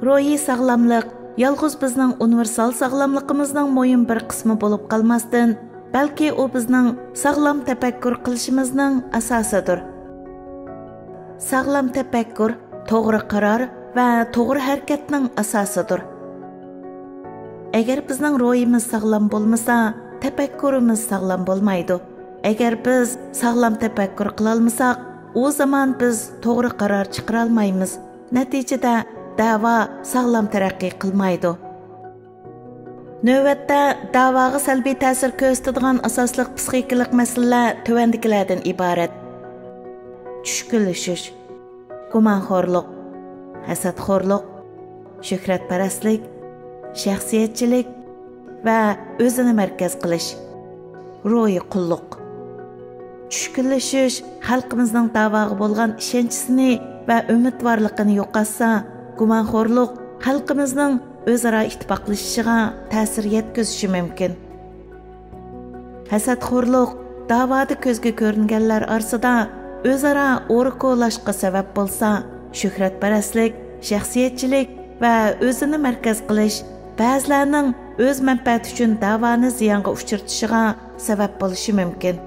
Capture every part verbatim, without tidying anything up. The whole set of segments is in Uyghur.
روھىي ساغلاملىق يالغۇز بىزنىڭ ئۇنىۋېرسال ساغلاملىقىمىزنىڭ مۇھىم بىر قىسمى بولۇپ قالماستىن، بەلكى ئۇ بىزنىڭ ساغلام تەپەككۇر قىلىشىمىزنىڭ ئاساسىدۇر. ساغلام تەپەككۇر توغرا قارار ۋە توغرا ھەرىكەتنىڭ ئاساسىدۇر. ئەگەر بىزنىڭ روھىمىز ساغلام بولمىسا، تەپەككۇرىمىز ساغلام بولمايدۇ. ئەگەر بىز ساغلام تەپەككۇر قىلالمىساق، ئۇ زامان بىز توغرا قارار چىقىرالمايمىز. نەتىجىدە دەۋا ساغلام تەرەققىي قىلمايدۇ. نۆۋەتتە، دەۋاغا سەلبىي تەسىر كۆرسىتىدىغان ئاساسلىق پسىخىكىلىق مەسىلىلەر تۆۋەندىكىلەردىن ئىبارەت: چۈشكۈنلىشىش، گۇمانخورلۇق، ھەسەتخورلۇق، شۆھرەتپەرەسلىك، شەخسىيەتچىلىك ۋە ئۆزىنى مەركەز قىلىش، روھىي قۇللۇق. چۈشكۈنلىشىش خەلقىمىزنىڭ دەۋاغا بولغان ئىشەنچىسىنى ۋە ئۈمىدۋارلىقىنى يوقاتسا، گۇمانخورلۇق خەلقىمىزنىڭ ئۆزئارا ئىتتىپاقلىشىشىغا تەسىر يەتكۈزۈشى مۇمكىن. ھەسەتخورلۇق دەۋادا كۆزگە كۆرۈنگەنلەر ئارىسىدا ئۆزئارا ئورا كولاشقا سەۋەب بولسا، شۆھرەتپەرەسلىك، شەخسىيەتچىلىك ۋە ئۆزىنى مەركەز قىلىش بەزىلەرنىڭ ئۆز مەنپەئەتى ئۈچۈن دەۋانى زىيانغا ئۇچرىتىشىغا سەۋەب بولۇشى مۇمكىن.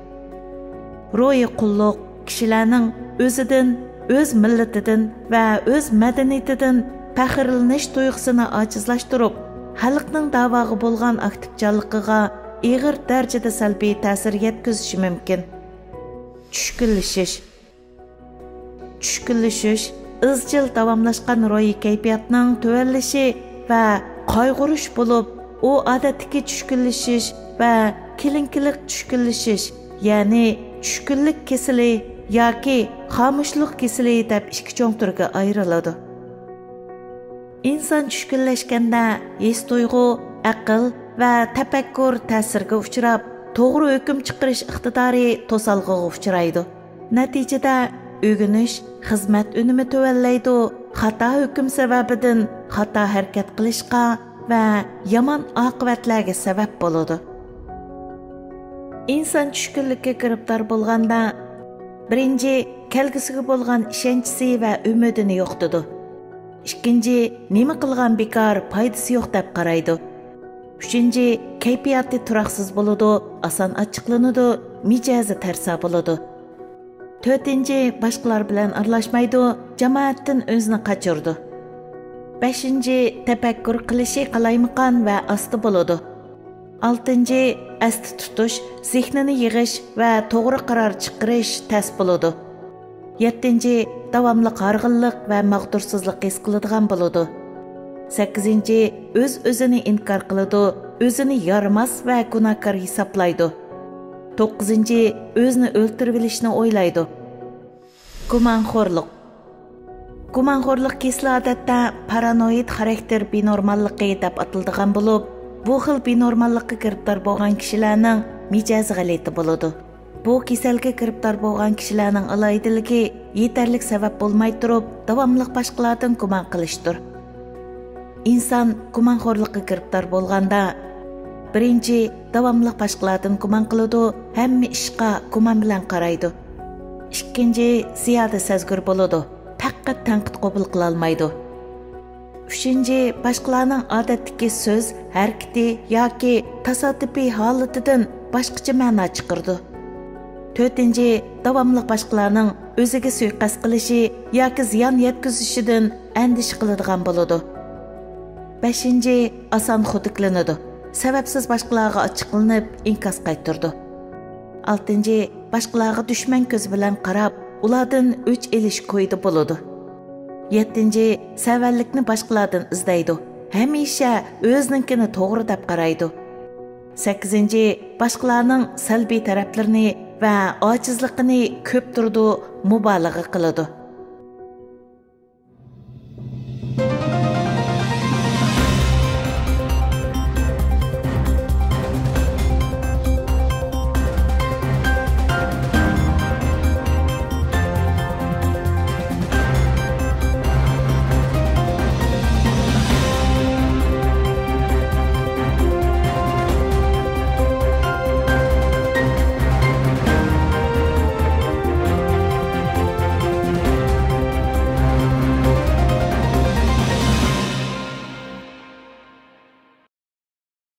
روھىي قۇللۇق كىشىلەرنىڭ ئۆزىدىن، ئۆز مىللىتىدىن ۋە ئۆز مەدەنىيىتىدىن پەخىرلىنىش تۇيغۇسىنى ئاجىزلاشتۇرۇپ، خەلقنىڭ دەۋاغا بولغان ئاكتىپچانلىقىغا ئېغىر دەرىجىدە سەلبىي تەسىر يەتكۈزۈشى مۇمكىن. چۈشكۈنلىشىش. چۈشكۈنلىشىش ئىزچىل داۋاملاشقان روھىي كەيپىياتنىڭ تۆۋەنلىشى ۋە قايغۇرۇش بولۇپ، ئۇ ئادەتتىكى چۈشكۈنلىشىش ۋە كلىنىكىلىق چۈشكۈنلىشىش، يەنى چۈشكۈنلۈك كېسىلى ياكى خامۇشلۇق كېسىلى دەپ ئىككى چوڭ تۈرگە ئايرىلىدۇ. ئىنسان چۈشكۈنلەشكەندە ھېس-تۇيغۇ، ئەقىل ۋە تەپەككۇر تەسىرگە ئۇچراپ، توغرا ھۆكۈم چىقىرىش ئىقتىدارى توسالغۇغا ئۇچرايدۇ. نەتىجىدە ئۆگىنىش، خىزمەت ئۈنۈمى تۆۋەنلەيدۇ، خاتا ھۆكۈم سەۋەبىدىن خاتا ھەرىكەت قىلىشقا ۋە يامان ئاقىۋەتلەرگە سەۋەب بولىدۇ. ئىنسان چۈشكۈنلۈككە گىرىپتار بولغاندا، بىرىنچى، كەلگۈسىگە بولغان ئىشەنچىسى ۋە ئۈمىدىنى يوقىتىدۇ. ئىككىنچى، نېمە قىلغان بىكار، پايدىسى يوق دەپ قارايدۇ. ئۈچىنچى، كەيپىياتى تۇراقسىز بولىدۇ، ئاسان ئاچچىقلىنىدۇ، مىجەزى تەرسا بولىدۇ. تۆتىنچى، باشقىلار بىلەن ئارىلاشمايدۇ، جامائەتتىن ئۆزىنى قاچۇرىدۇ. بەشىنچى، تەپەككۇر قىلىشى قالايمىقان ۋە ئاستا بولىدۇ. ئالتىنچى، ئەستە تۇتۇش، زېھنىنى يىغىش ۋە توغرا قارار چىقىرىش تەس بولىدۇ. يەتتىنچى، داۋاملىق ھارغىنلىق ۋە ماغدۇرسىزلىق ھېس قىلىدىغان بولىدۇ. سەككىزىنچى، ئۆز-ئۆزىنى ئىنكار قىلىدۇ، ئۆزىنى يارىماس ۋە گۇناھكار ھېسابلايدۇ. توققۇزىنچى، ئۆزىنى ئۆلتۈرۈۋېلىشنى ئويلايدۇ. گۇمانخورلۇق. گۇمانخورلۇق كېسىلى ئادەتتە پارانويىد خاراكتېر بىنورماللىقى دەپ ئاتىلىدىغان بولۇپ، بۇ خىل بىنورماللىققا گىرىپتار بولغان كىشىلەرنىڭ مىجەزى غەلىتە بولىدۇ. بۇ كېسەلگە گىرىپتار بولغان كىشىلەرنىڭ ئالاھىدىلىكى يېتەرلىك سەۋەب بولماي تۇرۇپ، داۋاملىق باشقىلاردىن گۇمان قىلىشتۇر. ئىنسان گۇمانخورلۇققا گىرىپتار بولغاندا، بىرىنچى، داۋاملىق باشقىلاردىن گۇمان قىلىدۇ، ھەممە ئىشقا گۇمان بىلەن قارايدۇ. ئىككىنچى، زىيادە سەزگۈر بولىدۇ، پەقەت تەنقىد قوبۇل قىلالمايدۇ. ئۈچىنچى، باشقىلارنىڭ ئادەتتىكى سۆز، ھەرىكىتى ياكى تاسادىپىي ھالىتىدىن باشقىچە مەنا چىقىرىدۇ. تۆتىنچى، داۋاملىق باشقىلارنىڭ ئۆزىگە سۇيىقەست قىلىشى ياكى زىيان يەتكۈزۈشىدىن ئەندىشە قىلىدىغان بولىدۇ. بەشىنچى، ئاسان خۇدۈكلىنىدۇ. سەۋەبسىز باشقىلارغا ئاچچىقلىنىپ، ئىنكاس قايتۇرىدۇ. ئالتىنچى، باشقىلارغا دۈشمەن كۆزى بىلەن قاراپ، ئۇلاردىن ئۆچ ئېلىش كويىدا بولىدۇ. يەتتىنچى، سەۋەنلىكنى باشقىلاردىن ئىزدەيدۇ. ھەمىشە ئۆزىنىڭكىنى توغرا دەپ قارايدۇ. سەككىزىنچى، باشقىلارنىڭ سەلبىي تەرەپلىرىنى ۋە ئاجىزلىقىنى كۆپتۈرىدۇ، مۇبالىغە قىلىدۇ.